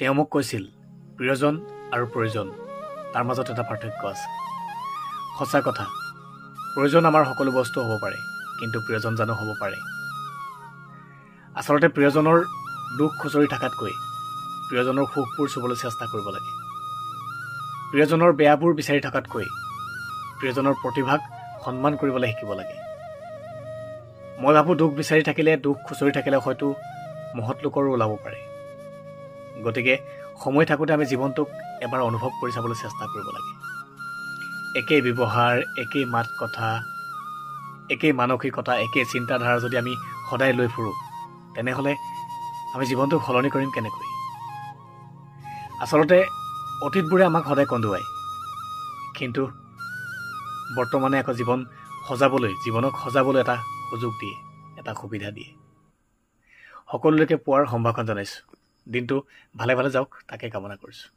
তেওঁ মোক কৈছিল, প্ৰিয়জন আৰু প্ৰয়োজন তাৰ মাজত এটা পাৰ্থক্য আছে। সঁচা কথা, প্ৰয়োজন আমাৰ সকলো বস্তু হ'ব পাৰে, কিন্তু প্ৰিয়জন জানো হ'ব পাৰে? আচলতে প্ৰিয়জনৰ দুখ খুচৰি থকাতকৈ প্ৰিয়জনৰ সুখবোৰ চুবলৈ চেষ্টা কৰিব লাগে। প্ৰিয়জনৰ বেয়াবোৰ বিচাৰি থকাতকৈ প্ৰিয়জনৰ প্ৰতিভাক সন্মান কৰিবলৈ শিকিব লাগে। মই ভাবোঁ, দুখ বিচাৰি থাকিলে, দুখ খুচৰি থাকিলে হয়তো মহৎ লোকৰো ওলাব পাৰে। গতিকে সময় থাকোঁতে আমি জীৱনটোক এবাৰ অনুভৱ কৰি চাবলৈ চেষ্টা কৰিব লাগে। একেই ব্যৱহাৰ, একেই মাত কথা, একেই মানসিকতা, একেই চিন্তাধাৰা যদি আমি সদায় লৈ ফুৰোঁ, তেনেহ'লে আমি জীৱনটোক সলনি কৰিম কেনেকৈ? আচলতে অতীতবোৰে আমাক সদায় কন্দুৱায়, কিন্তু বৰ্তমানে আকৌ জীৱন সজাবলৈ, জীৱনক সজাবলৈ এটা সুযোগ দিয়ে, এটা সুবিধা দিয়ে। সকলোলৈকে পোৱাৰ সম্ভাষণ জনাইছোঁ। দিনটো ভালে ভালে যাওক, তাকে কামনা কৰিছোঁ।